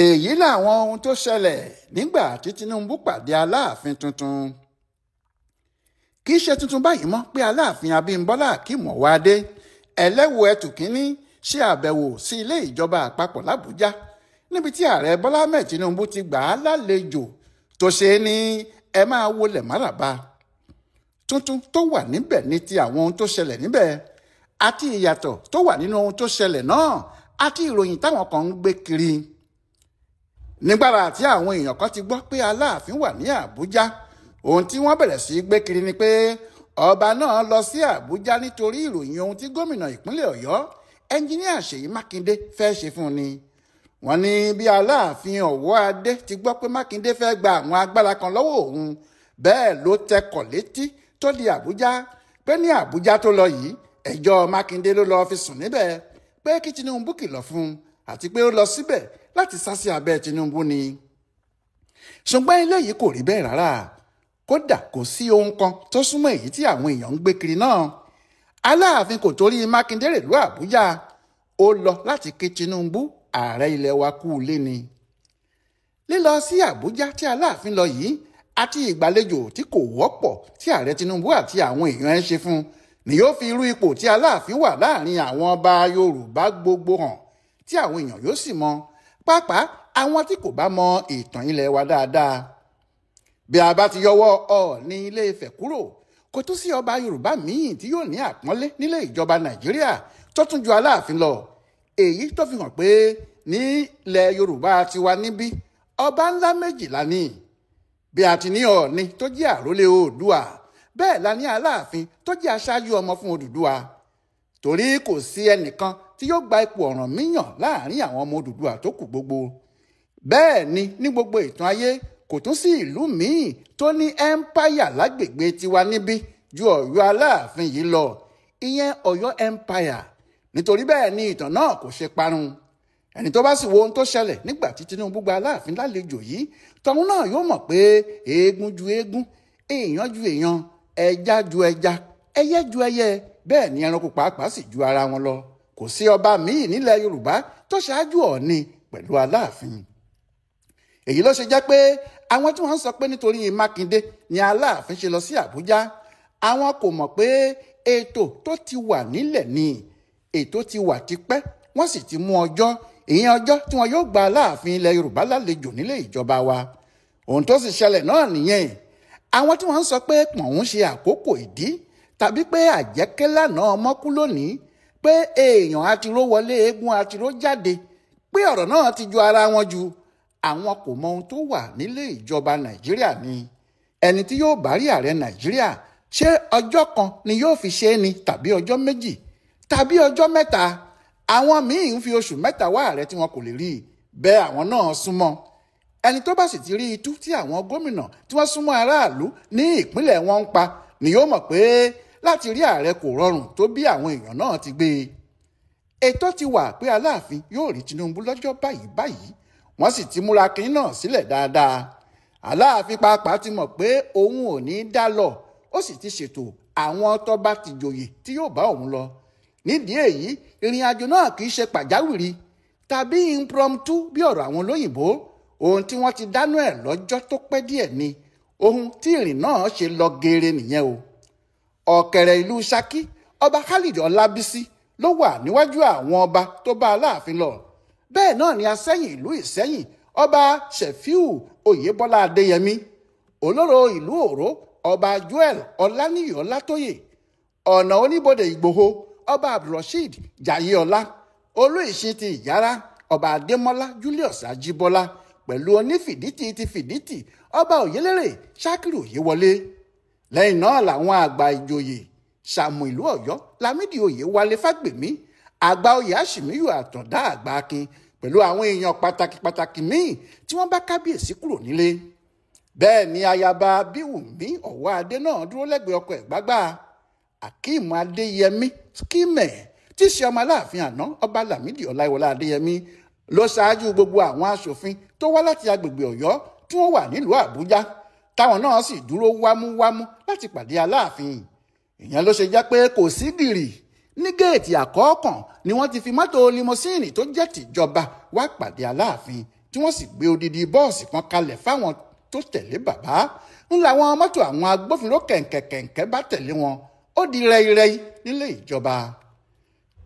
Èyí làwọn ohun tó ṣẹlẹ̀ nígbà tí Tinubu pàdé Aláàfin tuntun. Kì í ṣe tuntun báyìí mọ́ pé Aláàfin Abímbọ́lá Akeem Ọwọ́adé ẹlẹ́wù ẹtù kínní ṣe àbẹ̀wò sí ilé ìjọba àpapọ̀ l'Àbújá níbi tí ààrẹ Bọ́lá Ahmed Tinubu ti gbà á lálejò tó ṣe é ní ẹ máa wọlé máràbá. Tuntun tó wà níbẹ̀ ní ti àwọn ohun tó ṣẹlẹ̀ níbẹ̀ àti ìyàtọ̀ tó wà nínú ohun tó ṣẹlẹ̀ náà àti ìròyìn táwọn kan ń gbé kiri. Nígbàrà tí àwọn èèyàn kan ti gbọ́ pé Aláàfin wà ní Àbújá, ohun tí wọ́n bẹ̀rẹ̀ sí í gbé kiri ni pé ọba náà lọ sí Àbújá nítorí ìròyìn ohun tí gómìnà ìpínlẹ̀ Ọ̀yọ́ ẹnjiníà Ṣèyí Mákindé fẹ́ ṣe fún un ni. Wọ́n ní bí Aláàfin Ọwọ́adé ti gbọ́ pé Mákindé fẹ́ gba àwọn agbára kan lọ́wọ́ òun, bẹ́ẹ̀ ló tẹkọ̀ létí tó di Àbújá pé ní Àbújá tó lọ yìí ẹjọ́ Mákindé ló lọ́ọ́ fi sùn níbẹ̀ pé kí Tinubu kìlọ̀ fún un àti pé ó lọ síbẹ̀ láti sá sí abẹ́ Tinubu ni. Ṣùgbọ́n eléyìí kò rí bẹ́ẹ̀ rárá, kódà kò sí ohun kan tó súnmọ́ èyí tí àwọn èèyàn ń gbé kiri náà. Aláàfin kò torí Mákindé rèlú Àbújá, ó lọ láti kí Tinubu ààrẹ ilẹ̀ wa kú ilé ni. Lílọ sí Àbújá tí Aláàfin lọ yìí àti ìgbàlejò tí kò wọ́pọ̀ tí ààrẹ Tinubu àti àwọn èèyàn ẹ̀ ṣe fún ni yóò fi irú ipò tí Aláàfin wà láàrin àwọn ọba Yorùbá gbogbo hàn tí àwọn èèyàn yóò sì mọ, pàápàá àwọn tí kò bá mọ ìtàn ilẹ̀ wa dáadáa. Bí a bá ti yọwọ́ Ọọ̀ni Ilé Ifẹ̀ kúrò, kò tún sí ọba Yorùbá míì tí yóò ní àpọ́nlé nílé ìjọba Nàìjíríà tó tún ju Aláàfin lọ. Èyí tó fi hàn pé nílẹ̀ Yorùbá tiwa níbí ọba ńlá méjìlá ni. Bí a ti ní Ọọ̀ni tó jẹ́ àrólé Oòduà, bẹ́ẹ̀ la ní Aláàfin tó jẹ́ aṣáájú ọmọ fún Odùduwà. Torí kò sí ẹnìkan tí yóò gba ipò Ọ̀rànmíyàn láàrin àwọn ọmọ Odùduwà tó kù gbogbo. Bẹ́ẹ̀ ni ní gbogbo ìtàn ayé kò tún sí ìlú míì tó ní ẹ́mpáyà lágbègbè tiwa níbí ju Ọ̀yọ́ Aláàfin yìí lọ, ìyẹn Ọ̀yọ́ ẹ́mpáyà. Nítorí bẹ́ẹ̀ ni ìtàn náà kò ṣe parun. Ẹni tó bá sì wo ohun tó ṣẹlẹ̀ nígbà tí Tinubu gba Aláàfin lálejò yìí, tọ̀hún náà yóò mọ̀ pé eégún ju eégún, èèyàn ju èèyàn, ẹja ju ẹja, ẹyẹ ju ẹyẹ, bẹ́ẹ̀ ni ẹranko pàápàá sì ju ara wọn lọ. Kò sí ọba míì nílẹ̀ Yorùbá tó ṣáájú Ọọ̀ni pẹ̀lú Aláàfin. Èyí ló ṣe jẹ́ pé àwọn tí wọ́n ń sọ pé nítorí Mákindé ni Aláàfin ṣe lọ sí Àbújá, àwọn kò mọ̀ pé ètò tó ti wà nílẹ̀ ni. Ètò ti wà tipẹ́, wọ́n sì ti mú ọjọ́, ìyẹn ọjọ́ tí wọn yóò gba Aláàfin ilẹ̀ Yorùbá lálejò nílé ìjọba wa. Ohun tó sì ṣẹlẹ̀ náà nìyẹn. Àwọn tí wọ́n ń sọ pé pọ̀n ń ṣe àkókò ìdí tàbí pé àjẹkẹ́ lánàá ọmọ kú lónìí, pé èèyàn àtiró wọlé eégún àtiró jáde, pé ọ̀rọ̀ náà ti ju ara wọn ju, àwọn kò mọ ohun tó wà nílé ìjọba Nàìjíríà ni. Ẹni tí yóò bá rí ààrẹ Nàìjíríà, ṣé ọjọ́ kan ni yóò fi ṣe é ni tàbí ọjọ́ méjì tàbí ọjọ́ mẹ́ta? Àwọn míì ń fi oṣù mẹ́ta wá ààrẹ tí wọn kò lè rí i, bẹ́ẹ̀ àwọn náà súnmọ́. Ẹni tó bá sì ti rí itú tí àwọn gómìnà tí wọ́n súnmọ́ aráàlú ní ìpínlẹ̀ wọn ń pa ni yóò mọ̀ pé láti rí ààrẹ kò rọrùn tó bí àwọn èèyàn náà ti gbé e. Ètò ti wà pé Aláàfin yóò rí Tinubu lọ́jọ́ báyìí báyìí, wọ́n sì ti múra kínní náà sílẹ̀ dáadáa. Aláàfin pàápàá ti mọ̀ pé òun ò ní dá lọ, ó sì ti ṣètò àwọn tọ́ba tìjòyè tí yóò bá òun lọ. Nídìí èyí, ìrìn àjò náà kì í ṣe pàjáwìrì tàbí impromptu bí ọ̀rọ̀ àwọn olóyìnbó. Ohun tí wọ́n ti dánú ẹ̀ lọ́jọ́ tó pẹ́ díẹ̀ ni. Ohun tí ìrìn náà ṣe lọ geere nìyẹn o. Ọ̀kẹ̀rẹ̀ ìlú Ṣakí, ọba Khalid Ọlábísí ló wà níwájú àwọn ọba tó bá Aláàfin lọ. Bẹ́ẹ̀ náà ni Asẹ́yìn ìlú Ìsẹ́yìn, ọba Ṣẹ̀fíù Oyèbọ́lá Adéyẹmí, olóró ìlú Òró, ọba Joel Ọláníyì Ọlátóyè, ọ̀nà oníbodè Ìgbòho, ọba Abdulrasheed Jayéọlá, olú ìṣin ti Ìyára, ọba Adémọ́lá Julius Ajíbọ́lá, pẹ̀lú onífìdítì ti fìdítì, ọba Òyelérè Ṣakiru Oyèwọlé. Lẹ́yìn náà làwọn àgbà ìjòyè Ṣàmù ìlú Ọ̀yọ́, Lámídì Oyèwálé Fágbèmí, àgbà oyè Àṣìmíyù Àtàndá àgbà Akin, pẹ̀lú àwọn èèyàn pàtàkì pàtàkì míì tí wọ́n bá kábíyèsí kúrò nílé. Bẹ́ẹ̀ ni ayaba Bíwùmí Ọwọ́adé náà dúró lẹ́gbẹ̀ẹ́ ọkọ ẹ̀ gbágbá. Akeem Adéyẹmí Skimẹ̀ tí í ṣe ọmọ Aláàfin àná ọba Lámídì Ọláìwọlá Adéyẹmí ló ṣáájú gbogbo àwọn aṣòfin tó wá láti agbègbè Ọ̀yọ́ tí wọ́n wà nílùú Àbújá, táwọn náà sì dúró wámúwámú láti pàdé Aláàfin. Ìyẹn ló ṣe jẹ́ pé kò sí gìrì ní géètì àkọ́kàn ni wọ́n ti fi mọ́tò limosíìnì tó jẹ́ tìjọba wá pàdé Aláàfin tí wọ́n sì gbé odidi bọ́ọ̀sì kan kalẹ̀ fáwọn tó tẹ̀lé bàbá ń làwọn mọ́tò àwọn agbófinró kẹ̀ǹkẹ̀kẹ̀ǹkẹ̀ bá tẹ̀lé wọn. Ó di rẹ́irẹ́i nílé ìjọba.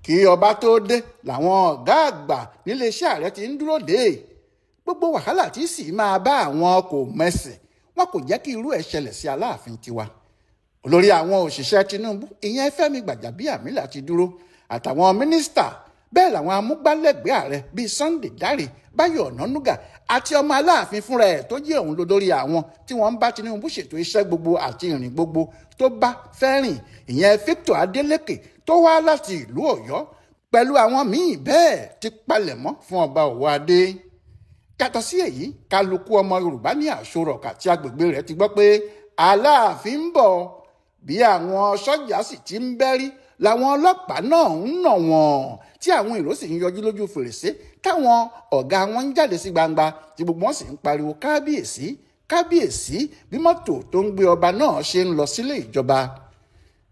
Kí ọba tó dé làwọn ọ̀gá àgbà níléeṣẹ́ ààrẹ ti ń dúró dé. Gbogbo wàhálà tí sì máa bá àwọn kò mẹsẹ̀, wọn kò jẹ́ kí irú ẹ̀ ṣẹlẹ̀ sí Aláàfin tiwa. Olórí àwọn òṣìṣẹ́ Tinubu ìyẹn Fẹ́mi Gbàjàbíàmílà ti dúró, àtàwọn mínísítà, bẹ́ẹ̀ làwọn amúgbálẹ́gbẹ̀ẹ́ ààrẹ bíi Sunday Dare, Báyọ̀ Ọ̀nànúgà àti ọmọ Aláàfin fúnra ẹ̀ tó jẹ́ òun lórí àwọn tí wọ́n ń bá Tinubu ṣètò iṣẹ́ gbogbo àti ìrìn gbogbo tó bá fẹ́ rìn, ìyẹn Victor Adeleke tó wá láti ìlú Ọ̀yọ́ pẹ̀lú àwọn míì bẹ́ẹ̀ ti palẹ̀mọ́ fún ọba Ọ̀wọ́adé. Yàtọ̀ sí èyí, kálukú ọmọ Yorùbá ní Àṣọrọ̀kà àti agbègbè rẹ̀ ti gbọ́ pé Aláàfin ń bọ̀. Bí àwọn sọ́jà sì ti ń bẹ́rí làwọn ọlọ́pàá náà ń nà wọ́n, tí àwọn èrò sì ń yọjú lójú fèrèsé táwọn ọ̀gá wọn ń jáde sí gbangba tí gbogbo wọn sì ń pariwo kábíyèsí kábíyèsí bí mọ́tò tó ń gbé ọba náà ṣe ń lọ sílé ìjọba.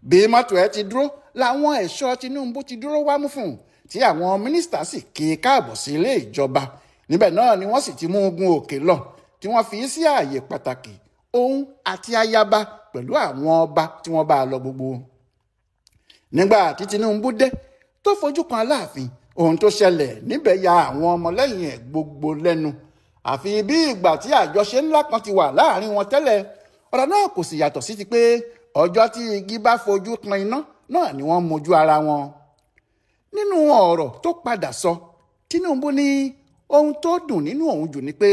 Bí mọ́tò ẹ ti dúró làwọn ẹ̀ṣọ́ Tinubu ti dúró wámú fún, tí àwọn mínísítà sì kí i káàbọ̀ sí ilé ìjọba. Níbẹ̀ náà ni wọ́n sì ti mú ogun òkè lọ tí wọ́n fi sí ààyè pàtàkì, òun àti ayaba pẹ̀lú àwọn ọba tí wọ́n bá a lọ gbogbo. Nígbà tí Tinubu dé tó fojú kan Aláàfin, ohun tó ṣẹlẹ̀ níbẹ̀ ya àwọn ọmọlẹ́yìn ẹ̀ gbogbo lẹ́nu. Àfi bí ìgbà tí àjọṣe ńlá kan ti wà láàrin wọn tẹ́lẹ̀. Ọ̀rọ̀ náà kò sì yàtọ̀ sí ti pé ọjọ́ tí igi bá fojú kan iná náà ni wọ́n mojú ara wọn. Nínú ọ̀rọ̀ tó padà sọ, Tinubu ní ohun tó dùn nínú òun jù ni pé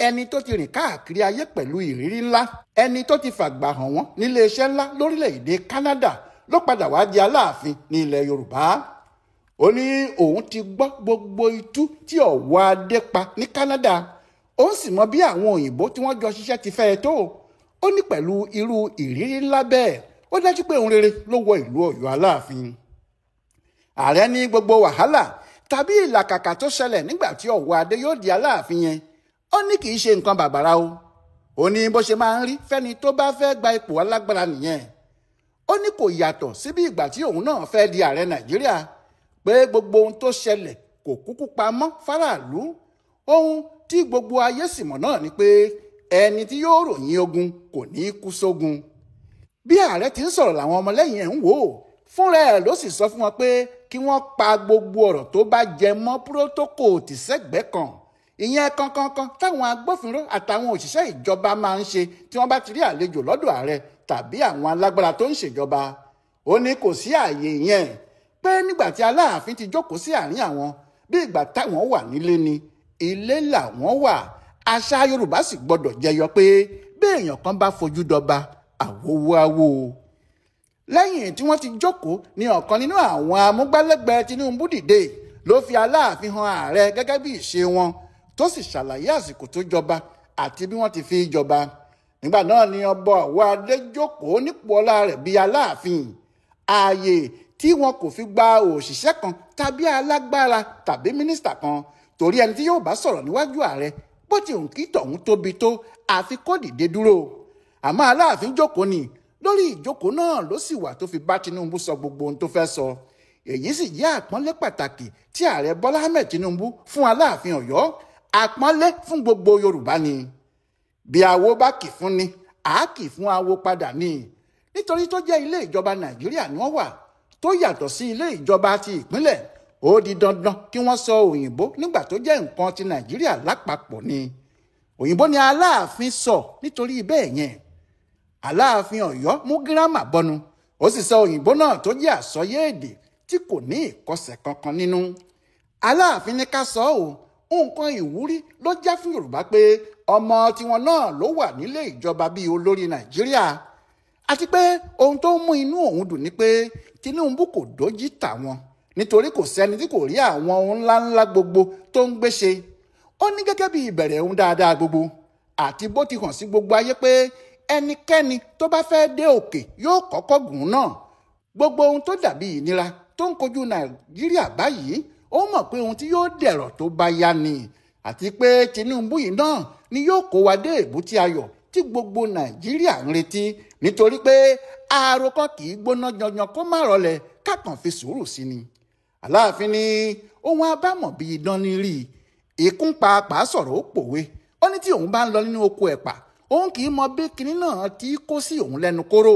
ẹni tó ti rìn káàkiri ayé pẹ̀lú ìrírí ńlá, ẹni tó ti fàgbà hàn wọ́n níléeṣẹ́ ńlá lórílẹ̀‐èdè Canada ló padà wá di Aláàfin ní ilẹ̀ Yorùbá. Ó ní òun ti gbọ́ gbogbo itú tí Ọ̀wọ́adé pa ní Canada, òun sì mọ bí àwọn òyìnbó tí wọ́n jọ ṣiṣẹ́ ti fẹ́ tó. Ó ní pẹ̀lú irú ìrírí ńlá bẹ́ẹ̀, ó dájú pé ohun rere ló wọ ìlú Ọ̀yọ́ Aláàfin. Ààrẹ ní gbogbo wàhálà tàbí ìlàkàkà tó ṣẹlẹ̀ nígbà tí Ọ̀wọ́adé yóò di Aláàfin yẹn, ó ní kì í ṣe nǹkan bàbàrà o. Ó ní bó ṣe máa ń rí fẹ́ni tó bá fẹ́ gba ipò alágbára nìyẹn. Ó ní kò yàtọ̀ sí bí ìgbà tí òun náà fẹ́ di ààrẹ Nàìjíríà, pé gbogbo ohun tó ṣẹlẹ̀ kò kúkú pamọ́ fáráàlú. Ohun tí gbogbo ayé sì mọ̀ náà ni pé ẹni tí yóò ròyìn ogun kò ní í kú sógun. Bí ààrẹ ti ń sọ̀rọ̀ làwọn ọmọlẹ́yìn ẹ̀ ń wò ó, fúnra ẹ̀ ló sì sọ fún wọn pé kí wọ́n pa gbogbo ọ̀rọ̀ tó bá jẹ mọ́ púrótókò tì sẹ́gbẹ̀ẹ́ kan, ìyẹn kankankan táwọn agbófinró àtàwọn òṣìṣẹ́ ìjọba máa ń ṣe tí wọ́n bá ti rí àlejò lọ́dọ̀ ààrẹ tàbí àwọn alágbára tó ń ṣèjọba. Ó ní kò sí ààyè yẹn, pé nígbà tí Aláàfin ti jókòó sí àárín àwọn bí ìgbà táwọn wà nílé ni, ilé làwọn wà. Àṣà Yorùbá sì gbọdọ̀ jẹyọ pé bí èèyàn kan bá fojú dọba àwòwò àwò. Lẹ́yìn tí wọ́n ti jókòó ni ọ̀kan nínú àwọn amúgbálẹ́gbẹ̀ẹ́ Tinubu dìde ló fi Aláàfin hàn ààrẹ gẹ́gẹ́ bí ìṣe wọn, tó sì ṣàlàyé àsìkò tó jọba àti bí wọ́n ti fi jọba. Nígbà náà ni ọba Ọ̀wọ́adé jókòó nípò ọlá rẹ̀ bíi Aláàfin, ààyè tí wọn kò fi gba òṣìṣẹ́ kan tàbí alágbára tàbí mínísítà kan, torí ẹni tí yóò bá sọ̀rọ̀ níwájú ààrẹ bó ti hùn kí tọ̀hún tóbi tó àfi kó dìde dúró. Àmọ́ Aláàfin jókòó ni, lórí ìjókòó náà ló sì wà tó fi bá Tinubu sọ gbogbo ohun tó fẹ́ sọ. Èyí sì jẹ́ àpọ́nlé pàtàkì tí ààrẹ Bọ́lá Ahmed Tinubu fún Aláàfin Ọ̀yọ́, àpọ́nlé fún gbogbo Yorùbá ni. Bí awo bá kì fún ni, àá kì fún awo padà ni. Nítorí tó jẹ́ ilé ìjọba Nàìjíríà ni wọ́n wà, tó yàtọ̀ sí ilé ìjọba ti ìpínlẹ̀, ó di dandan kí wọ́n sọ òyìnbó nígbà tó jẹ́ nǹkan ti Nàìjíríà lápapọ̀ ni. Òyìnbó ni Aláàfin sọ nítorí bẹ́ẹ̀ yẹn. Aláàfin Ọ̀yọ́ mú gírámà bọnu, ó sì sọ òyìnbó náà tó jẹ́ àsọyé èdè tí kò ní ìkọsẹ̀ kankan nínú. Aláàfin ní ká sọ ọ́, nǹkan ìwúrí ló jẹ́ fún Yorùbá pé ọmọ tiwọn náà ló wà nílé ìjọba bíi olórí Nàìjíríà. Àti pé ohun tó ń mú inú òun dùn ni pé Tinubu kò dójú tà wọn, nítorí kò sẹ́ni tí kò rí àwọn ohun ńláńlá gbogbo tó ń gbé ṣe. Ó ní gẹ́gẹ́ bí ìbẹ̀rẹ̀ ohun dáadáa gbogbo àti bó ti hàn sí gbogbo ayé pé ẹnikẹ́ni tó bá fẹ́ dé òkè yóò kọ́kọ́ gùn náà. Gbogbo ohun tó dàbí ìnira tó ń kojú Nàìjíríà báyìí, ó mọ̀ pé ohun tí yóò dẹ̀rọ̀ tó bá yá ni, àti pé Tinubu yìí náà ni yóò kó wa dé èbúté ayọ̀ tí gbogbo Nàìjíríà ń retí, nítorí pé àròkọ kì í gbóná yanyan kó má rọlẹ̀, kákan fi sùúrù sí ni. Aláàfin ní ohun abámọ̀ bíi idán ní rí, Ìkún pàápàá sọ̀rọ̀ ó pòwe. Ó ní tí òun bá ń lọ nínú oko ẹ̀pà, òun kì í mọ bí kinní náà ti kó sí òun lẹ́nu kóró,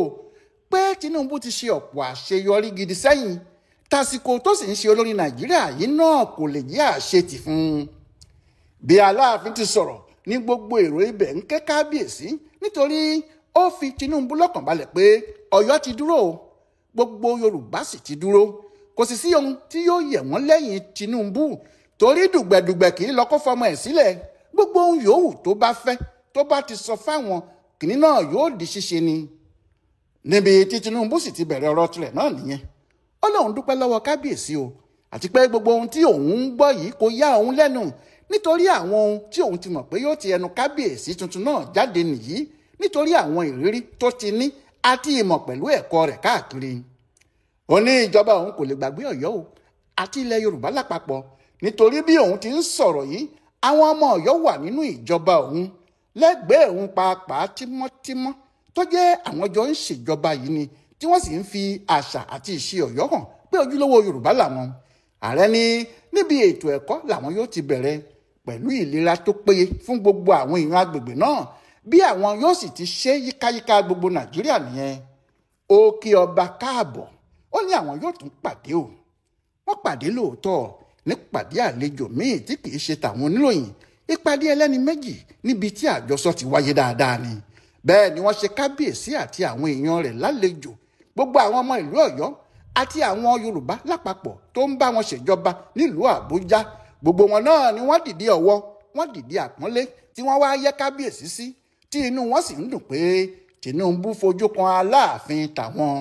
pé Tinubu ti ṣe ọ̀pọ̀ àṣeyọrí gidi sẹ́yìn, tásìkò tó sì ń ṣe olórí Nàìjíríà yìí náà kò lè jẹ́ àṣetì fún un. Bí Aláàfin ti sọ̀rọ̀ ní gbogbo èrò ibẹ̀ ń ké kábíyèsí, nítorí ó fi Tinubu lọ́kàn balẹ̀ pé Ọ̀yọ́ ti dúró, gbogbo Yorùbá sì ti dúró, kò sì sí ohun tí yóò yẹ̀ wọ́n lẹ́yìn Tinubu, torí dùgbẹ̀dùgbẹ̀ kì í lọ kó fọmọ ẹ̀ sílẹ̀. Gbogbo ohun yòówù tó bá fẹ́ tó bá ti sọ fáwọn, kìnní náà yóò di ṣíṣe ni. Níbi tí Tinubu sì ti bẹ̀rẹ̀ ọ̀rọ̀ tirẹ̀ náà nìyẹn. Ó lóun dúpẹ́ lọ́wọ́ kábíyèsí o, àti pé gbogbo ohun tí òun ń gbọ́ yìí kò yá òun lẹ́nu, nítorí àwọn ohun tí òun ti mọ̀ pé yóò ti ẹnu kábíyèsí tuntun náà jáde nìyí, nítorí àwọn ìrírí tó ti ní àti ìmọ̀ pẹ̀lú ẹ̀kọ́ rẹ̀ káàkiri. Ó ní ìjọba òun kò lè gbàgbé Ọ̀yọ́ o àti ilẹ̀ Yorùbá lápapọ̀, nítorí bí òun ti ń sọ̀rọ̀ yìí, àwọn ọmọ Ọ̀yọ́ wà nínú ìjọba òun lẹ́gbẹ̀ẹ́ òun pàápàá tímọ́tímọ́ tó jẹ́ àwọn jọ ń ṣèjọba yìí ni, tí wọ́n sì ń fi àṣà àti ìṣe Ọ̀yọ́ hàn pé ojúlówó Yorùbá làwọn. Ààrẹ ní níbi ètò ẹ̀kọ́ làwọn yóò ti bẹ̀rẹ̀ pẹ̀lú ìlera tó péye fún gbogbo àwọn èèyàn agbègbè náà, bí àwọn yóò sì ti ṣe yíkáyíká gbogbo Nàìjíríà nìyẹn. Ó kí ọba káàbọ̀, ó ní àwọn yóò tún pàdé o. Wọ́n pàdé lóòótọ́ nípàdé àlejò míì tí kì í ṣe tàwọn oníròyìn, ìpàdé ẹlẹ́ni méjì níbi tí àjọsọ ti wáyé dáadáa ni. Bẹ́ẹ̀ ni wọ́n ṣe kábíyèsí àti àwọn èèyàn rẹ̀ lálejò, gbogbo àwọn ọmọ ìlú Ọ̀yọ́ àti àwọn Yorùbá lápapọ̀ tó ń bá wọn ṣèjọba nílùú Àbújá. Gbogbo wọn náà ni wọ́n dìde ọ̀wọ̀, wọ́n dìde àpọ́nlé tí wọ́n wá yẹ kábíyèsí sí, tí inú wọn sì ń dùn pé Tinubu fojú kan Aláàfin tàwọn.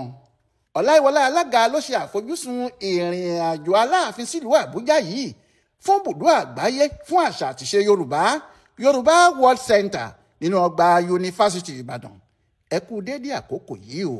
Ọláìwọlá Alága ló ṣe àfojúsùn ìrìn àjò Aláàfin sílùú Àbújá yìí fún bùdó àgbáyé fún àṣà àtìṣe Yorùbá, Yorùbá World Center nínú ọgbà Yunifásítì Ìbàdàn. Ẹ kú déédéé àkókò yìí o.